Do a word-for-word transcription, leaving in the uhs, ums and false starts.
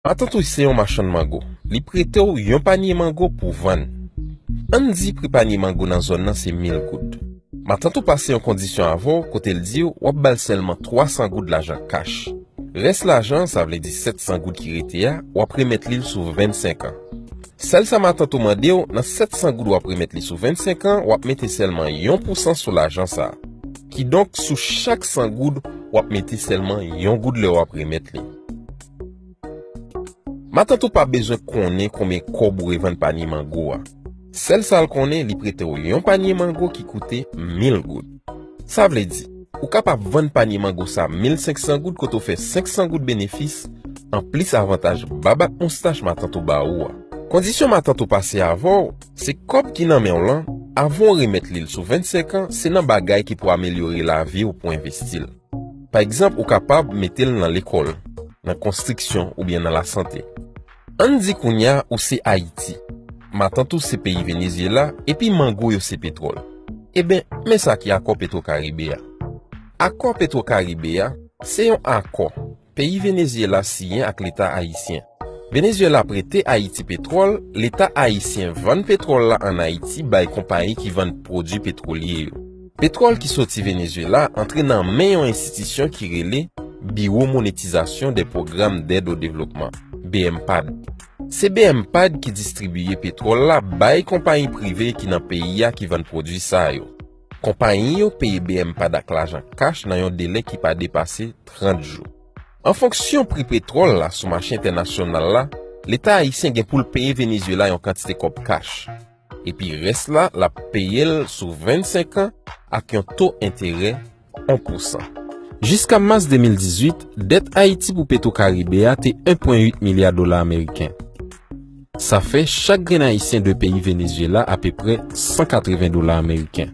Matant ou se yon machann mango. Li prete w yon panye mango pou vann. Ann di pri panye mango nan zòn nan se mil goud. Matant ou pase yon kondisyon avè w kote l di w w ap ba l sèlman twa san goud lajan kach. Rès lajan, sa vle di sèt san goud ki rete a, w ap remèt li l sou vennsenk an. Sèl sa matant ou mande w, nan sèt san goud w ap remèt li sou vennsenk an, w ap mete sèlman yon pousan sou lajan sa a. Kidonk, sou chak san goud, w ap mete sèlman yon goud lè w ap remèt li. Matant ou pa bezwen konnen konbyen kòb ou revann panye mango a. Sèl sa l konnen, li prete w yon panye mango ki koute mil goud. Sa vle di, ou kapab vann panye mango sa mil senk san goud kote w fè senk san goud benefis, anplis avantaj babak moustach matant ou ba ou a. Kondisyon matant ou pase avè w, se kòb ki nan men w lan, avan w remèt li l sou vennsenk an, se nan bagay ki pou amelyore lavi w pou envesti l. Pa egzanp, ou kapab mete l nan lekòl, nan konstriksyon oubyen nan lasante. Ann di kounye a ou se Ayiti, matant ou se peyi Venezyela, epi mango yo se petwòl. Eben, men sa ki akò Petwokaribe a. Akò Petwokaribe a se yon akò peyi Venezyela siyen ak Leta ayisyen. Venezyela prete Ayiti petwòl, Leta ayisyen vann petwòl la ann Ayiti bay konpayi ki vann pwodui petwolye yo. Petwòl ki soti Venezyela antre nan men yon enstitisyon ki rele Biwo Monetizasyon dè Pwogram dèd o Devlopman, BMPAD. Se BMPAD ki distribiye petwòl la bay konpayi prive ki nan peyi a ki vann pwodui sa yo. Konpayi yo peye BMPAD ak lajan kach nan yon delè ki pa depase trant jou. An fonksyon pri petwòl la sou mache entènasyonal la, Leta ayisyen gen pou l peye Venezyela yon kantite kòb kach. Epi rès la, l ap peye l sou vennsenk an ak yon to enterè yon pousan. Jiska mas de mil dizuit, dèt Ayiti pou Petwokaribe a te en pwen uit milya dola ameriken. Sa fè chak grenn Ayisyen dwe peyi Venezyela apeprè san katreven dola ameriken.